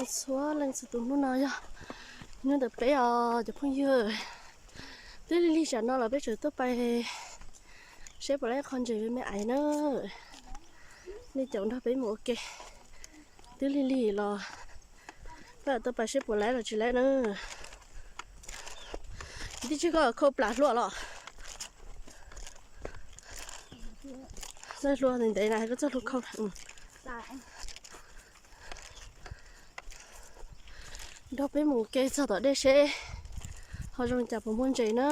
Txhua leej txhua tus, hnub no yog hnub ntawm peb os cov phooj ywg. Twb lig lig tsam no los peb tseem tuaj pais seb puas laib qho ntses me me ais na. Nej caum nrog peb mus ua ke. Twb lig lig los peb tuaj pais seb puas laib los tsis laib na. Tib tsis koj khau plas hlua los. Txoj hlua ntev ntev na, koj txoj hlua khau. Nrog peb mus ua ke txog tom dej seb ho zoo cas puas muaj ntses na.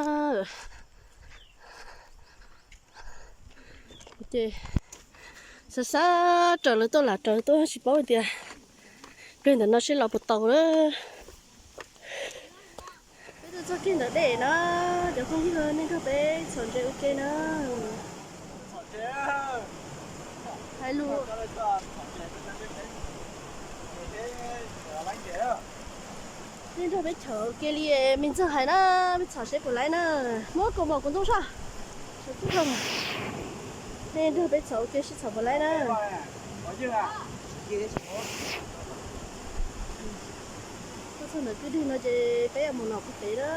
Ces xav xav raws lawv tuaj lam raws tuaj tsis paub tias pleg ntawm no seb los puas tau na. Peb tuaj txog kiag ntawm dej na, cov phooj ywg, nej nrog peb txhom ntses ua ke na. Hais lus. Nej nrog peb txhom ua ke li me ntxawg hais na, peb txhom seb puas laib na. Muab kaus mom kuv ntoo soj. Nej nrog peb txhom ua ke seb txhom puas laib na. Tuaj txog ntawm kwj deg no ces peb yuav mus nom kuj tev na.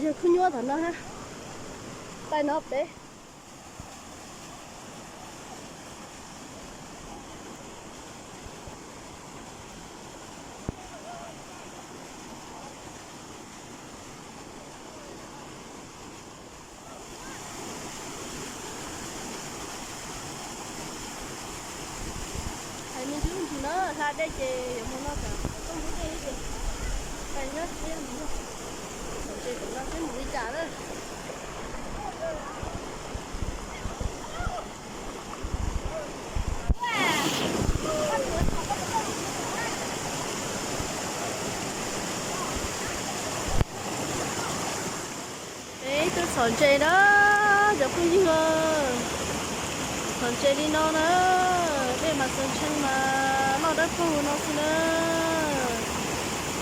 Yawg khub nyuaj tom no hab, pais no pem. Hais me ntsis no hla dej ces yuav mus no tas tooj lub dej ces pais nyob tsis, txhom ntses tom no seb mus li cas na. Peb tuaj txhom ntses na cov phooj ywg, txhom ntses li no na, dej mas txaus ntshee mas loj dawb paug no xwb na.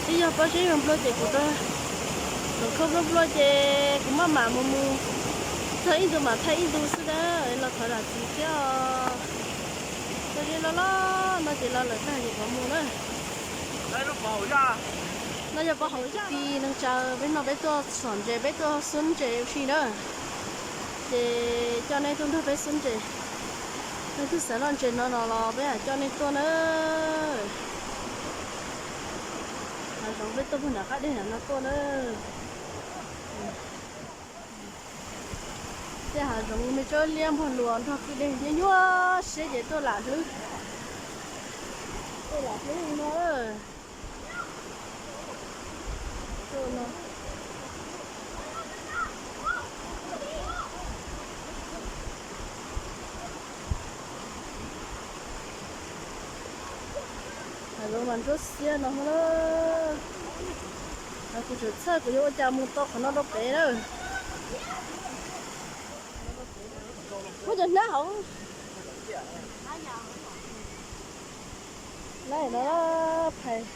Twb yog pob zeb yog nplua ces kuv rau, los khau nplua nplua ces kuv maj mam mus mus, txog ib ntu mam thaij ib ntu xwb na, los thov zam txim thiab os. Pob zeb loj loj no ces los lawm tag ces kuv mus na. No yog pov hauv zaj. Kwv tij neej tsa, peb no peb tuaj txhom ntses, peb tuaj xub ntses ua si na. Ces coj nej tuaj nrog peb xub ntses. Nej twg xav noj ntses no no los peb mam coj nej tuaj na. Hav zoov peb tuaj puag nram qab deg nram no tuaj na. Tej hav zoov me tsob liab npog luas nrog kwj deg nyuaj nyuaj siab ces tuaj lam hlwb. Tuaj lam hlwb li no. Hav zoov mas ntsuab xiab no na. Kuv tseem txhawj kuv yuav ua cas mus tau qhov no rau pem na. Muab cov hnab hauv. Lawm no phais.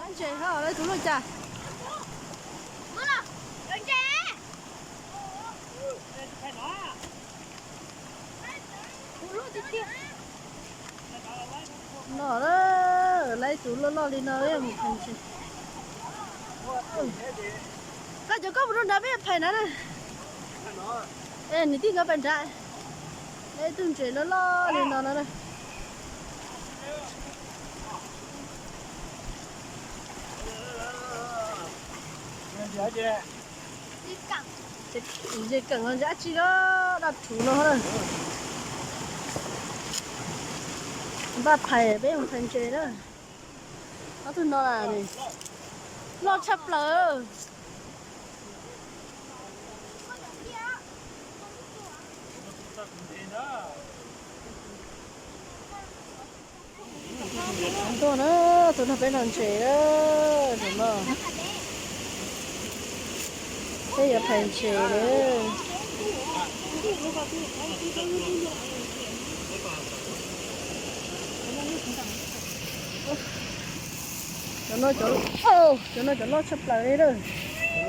Ntses hab, lawv tus luaj cas? No na, lawv tus loj loj li no mus phais ntses. Koj cov koj mus rau nrad peb phais na. Nws tij nkawd pais nrad. Lawv tus ntses loj loj li no no na. Ntses keem los ntses dab tsi los daj rhuv no na. Npaj phais peb mus phais ntses na. Ob tug no loj tshaj plaws. Tuaj na, tuaj nrog peb noj ntses na, no. Peb yuav phais ntses lawm. Cov no, cov no cov loj tshaj plaws li lawm.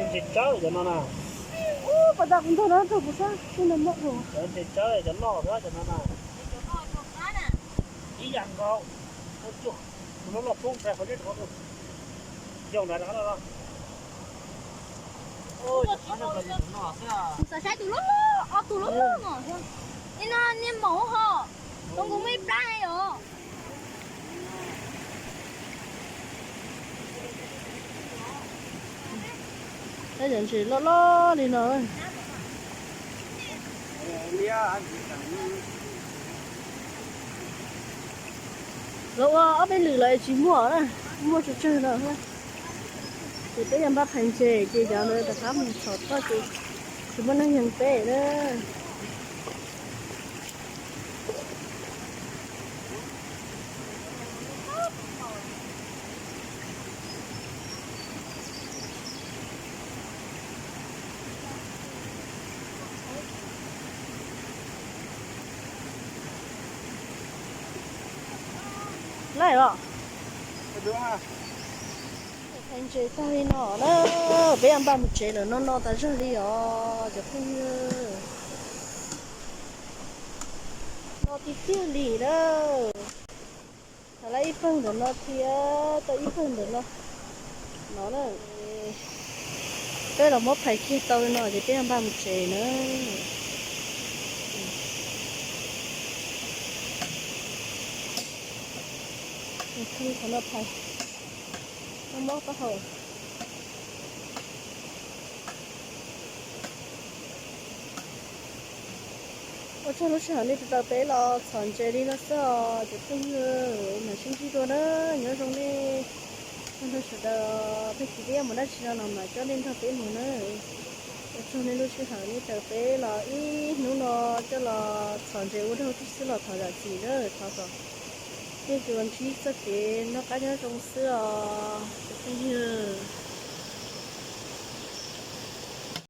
Ntses tsawb cov no na. Ub, pas tas kuv ntog no rau kuv sab, kuv ntog mob rau. Cov ntses tsawb cov loj xwb cov no na. Ib yam nkaus. Tus no los poob nrad qhov zeb rov qab, yog nrad rov qab los. Xav saib tus loj loj, ob tug loj loj no. Ib no niag maum ho, tus nkaus muaj ib plab os. Ib cov ntses loj loj li no. Lawv ua ob peb lwm lawm tsis muaj na, muaj tsawg tsawg no. Ces peb yuav npaj phais ntses ces cov ntawd rov qab mus txhom toj ces tsis muaj neeg yees peb na. Laij os. Phais ntses tag li no na, peb yuav npaj mus tsev lawm, no no tas zog li os cov phooj ywg. No tiag tiag li na. Thaum lawv ib pawg ntawm no thiab tau ib pawg ntawm no. No na, peb los muab phais kiag tau li no ces peb yuav npaj mus tsev na. Qhov no phais, mob mob taub hau. Ua tsaug lub sij hawm nej tau peb los txhom ntses li no xwb os cov phooj ywg, mam sib ntsib dua na, nyob zoo nej tag nrho sawv daws, tag kis peb yuav mus dab tsi no los mam coj nej nrog peb mus na. Ua tsaug nej lub sij hawm nej tau peb los ib hnub no coj los txhom ntses ua dog dig xwb los thov zam txim na, thov kom nej tsuas ntsib txoj kev noj qab nyob zoo xwb os cov phooj ywg.